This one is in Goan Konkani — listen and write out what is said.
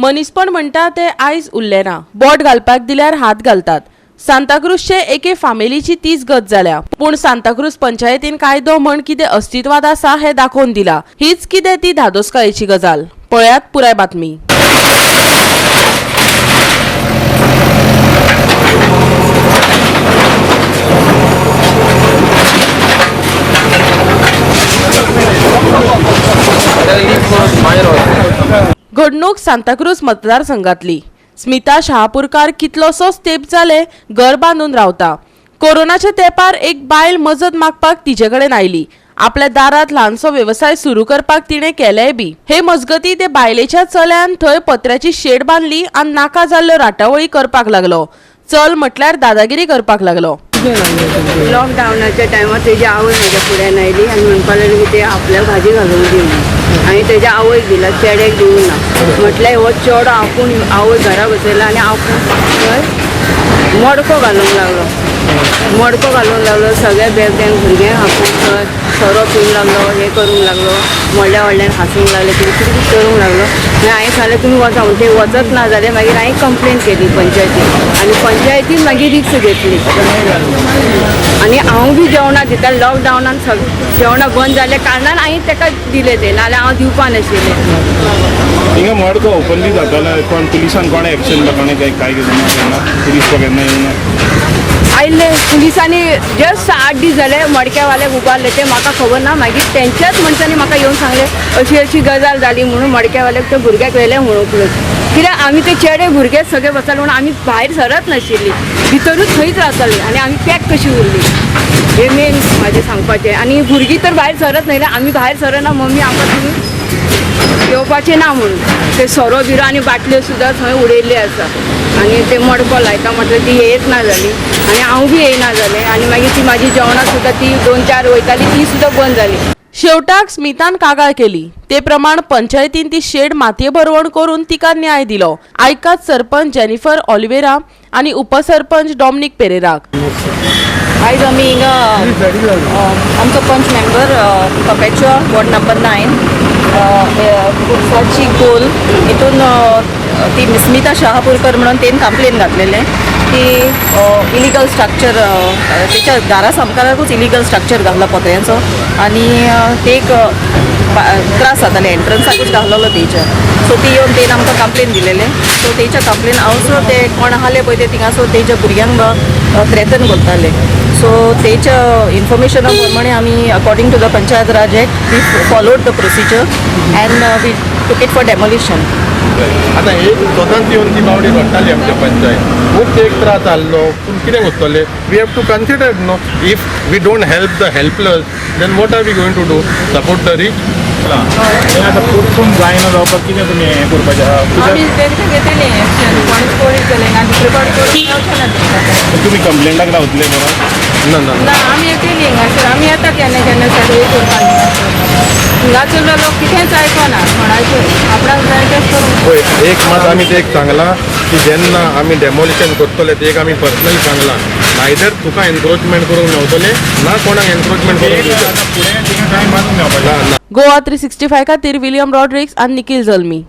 मनीसपण म्हणटा तें आयज उरलें ना. बोट घालपाक दिल्यार हात घालतात. सांताक्रूजचे एके फामिलीची तीच गत जाल्या. पूण सांताक्रूज पंचायतीन कायदो म्हण कितें अस्तित्वात आसा हें दाखोवन दिलां. हीच कितें ती धादोसकायेची गजाल. पळयात पुराय बातमी. घडणूक सांताक्रूज मतदारसंघातली. स्मिता शहापूरकार कितलोसोच तेंप जाले घर बांदून रावता. कोरोनाच्या तेंपार एक बायल मजत मागपाक तिजे कडेन आयली. आपल्या दारात ल्हानसो वेवसाय सुरू करपाक तिणें केलेंय बी. हे मजगती ते बायलेच्या चल्यान थंय पत्र्याची शेड बांदली आनी नाका जाल्ल्यो राटावळी करपाक लागलो. चल म्हटल्यार दादागिरी करपाक लागलो. लॉकडावनाच्या टायमार तेजी आवय म्हज्या फुड्यान आयली आनी म्हणपाक लागली की ते आपल्याक भाजी घालून दी म्हणून. हांवें तेज्या आवयक दिला, चेड्याक दिवंक ना. म्हटल्यार हो चेडो आपूण आवय घरा बसयला आनी आपूण थंय मडको घालूंक लागलो. मडको घालूंक लागलो सगळ्या बेबद्यांक, भुरग्यांक आपूण थंय सोरो पिवंक लागलो, हें करूंक लागलो, व्हडल्या व्हडल्यान हांसूंक लागले, कितें कितें कितें करूंक लागलो. मागीर हांवें सांगलें तुमी वचा म्हूण. ते वचत ना जाल्यार मागीर हांवें कंप्लेन केली पंचायतीन आनी पंचायतीन मागीर रिक्स घेतली. आनी हांव बी जेवणां दिता. लॉकडावनान सग जेवणां बंद जाल्या कारणान हांवें ताका दिलें तें, नाजाल्यार हांव दिवपा नाशिल्लें. हिंगा मडको ओपनली जातालो. कोण पुलिसान कोणें एक्शन कोणें काय काय घेवना केन्ना पुलीस केन्ना येवना. आयिल्ले पुलिसांनी जस्ट 8 दीस जाले मडक्यावाल्याक उबारले ते म्हाका खबर ना. मागीर तेंच्याच मनशांनी म्हाका येवन सांगलें अशी अशी गजाल जाली म्हणून मडक्यावाल्याक त्या भुरग्याक व्हेलें म्हणून उखलून. कित्याक आमी ते चेडे भुरगे सगळे बसताले म्हणून आमी भायर सरत नाशिल्ली, भितरूच थंयच रावताली आनी आमी पॅक कशी उरली हे मेन म्हाजें सांगपाचें. आनी भुरगीं तर भायर सरत न्हय, आमी भायर सरना, मम्मी आमकां तुमी येवपाचें ना म्हणून. ते सोरो बिरो आनी बाटल्यो सुद्दां थंय उडयल्ले आसा आनी ते मडको लायता म्हटल्यार ती येयच ना जाली आनी हांव बी येयना जालें. आनी मागीर ती म्हाजी जेवणां सुद्दां ती 2-4 वयताली ती सुद्दां बंद जाली. शेवटाक स्मितान कागाळ केली. ते प्रमाण पंचायतीन ती शेड मातये भरवण करून तिका न्याय दिलो. आयकात सरपंच जेनिफर ऑलिवेरा आनी उपसरपंच डॉमनिक पेरेराक. आयज आमी हिंगा आमचो पंच मेंबर पपेचो वॉर्ड नंबर 9 कुर्साची गोल हितून ती स्मिता शहापूरकर म्हणून तेन कंप्लेन घातलेलें की इलिगल स्ट्रक्चर तेच्या घरा सामकाराकूच इलिगल स्ट्रक्चर घातला पत्र्यांचो आनी ते एक त्रास जाताले, एंट्रन्साकूच घातलेलो तेच्या. सो ती येवन तेन आमकां कंप्लेन दिलेलें. सो तेच्या कंप्लेन हांव ते कोण आसले पळय ते थिंगासर तेच्या भुरग्यांक थ्रेटन करताले. सो तेच्या इन्फॉर्मेशना प्रमाणे आमी according to the Panchayat Raj act we followed the procedure and we took it for demolition. आतां एक सदांच येवन ती बावडी रडटाली आमच्या पंचायत. खूब ते एक त्रास जाल्लो, पूण कितें करतले, we have to consider no, if we don't help the helpless then what are we going to do, support the rich? हें आतां परतून जायना जावपाक कितें तुमी हें करपाचें आहा? आमी तेंकां घेतली एक्शन, कोणूच कोणीच जालें ना, दुसरे पावट करूंक मेवचें ना तेंकां. तुमी कंप्लेंटाक रावतले बरो? ना ना. ना, आमी येतली हिंगासर, आमी येता केन्ना केन्ना सर्वे करपाक हिंगासर. हिंगासरलो लोक कितेंच आयकना कोणाचें, आपणाक जाय तेंच करूंक. पळय, एक मात आमी ते एक सांगलां की जेन्ना आमी डेमोलिशन करतले ते एक आमी पर्सनली सांगलां, नायदर तुका एनक्रोचमेंट करूंक मेवतलें ना कोणाक एनक्रोचमेंट करूंक दिवचें आतां फुडें थिंगा कांय बांदूंक मेळपाचें ना ना. गोवा 365 खातीर विलियम रॉड्रिक्स आनी निखिल जल्मी.